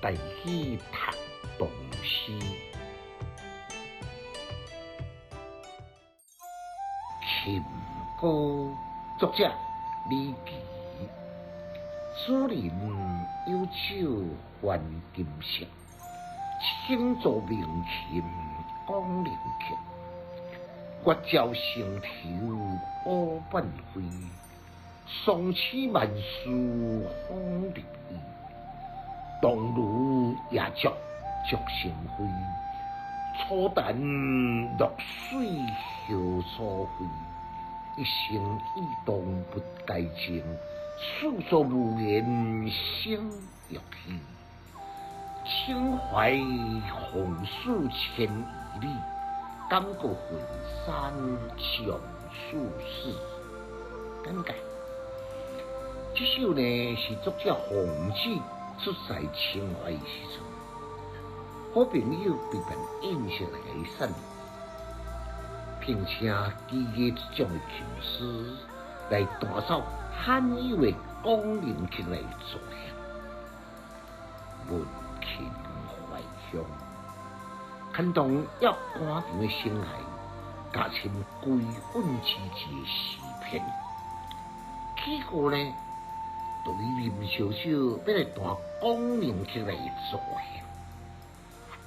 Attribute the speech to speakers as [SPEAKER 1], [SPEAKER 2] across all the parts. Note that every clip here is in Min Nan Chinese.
[SPEAKER 1] 大喜讀唐詩。琴歌，作者李琦。主人有酒還金色，請坐鳴琴廣陵曲。月照城頭烏半飛，雙翅萬事風入意。桐廬夜酌竹成輝，初彈落水荷初飛。一生意動不該情，事作無言生欲喜。情懷紅樹千餘里，感覺雲山長處士。簡介：這首呢是作者馮至出使秦淮的時陣，好朋友備辦宴席來共伊散。聘請技藝出眾的琴師來彈奏罕有的廣陵曲來助興。聞琴懷鄉，牽動抑官場的生涯，加深歸隱之志的詩篇。起歌呢，就伊啉燒酒，欲來彈廣陵曲來助興。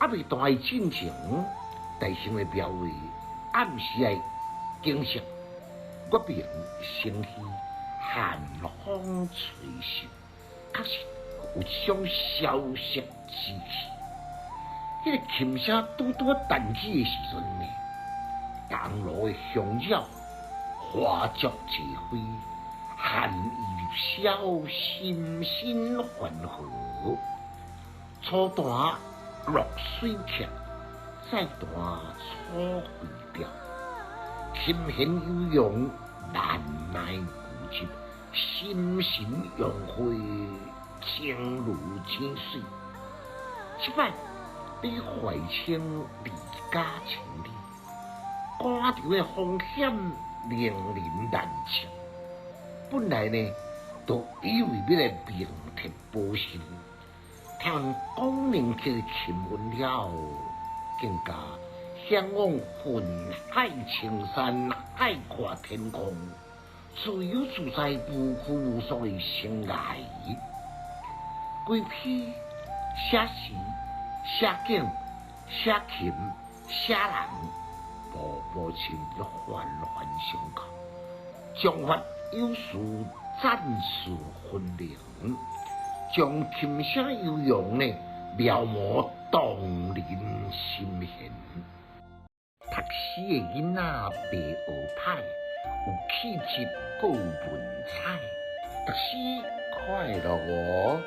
[SPEAKER 1] 猶未彈伊進前，大興的廟會暗時的景色，月明星稀，寒風吹袖，確實有一種蕭瑟之氣。彼個琴聲拄拄彈起的時陣呢，桐廬的香鳥化作齊飛，寒意入簫，心神緩和。初彈落水曲，再彈楚歸調，琴弦悠揚，難耐固執，心神融會，情如井水。這擺李懷清離家千里，官場的風險令人難測。本來呢，都以為欲來明哲保身，聽聞廣陵曲的琴韻了後，更加嚮往雲海青山，海闊天空，自由自在、無拘無束的生涯。規篇寫時、寫景、寫琴、寫人，步步親環環相扣，章法有序，層次分明，將琴聲悠揚呢描摹動人心弦。讀書的囡仔袂學歹，有氣質閣有文采，讀書快樂哦。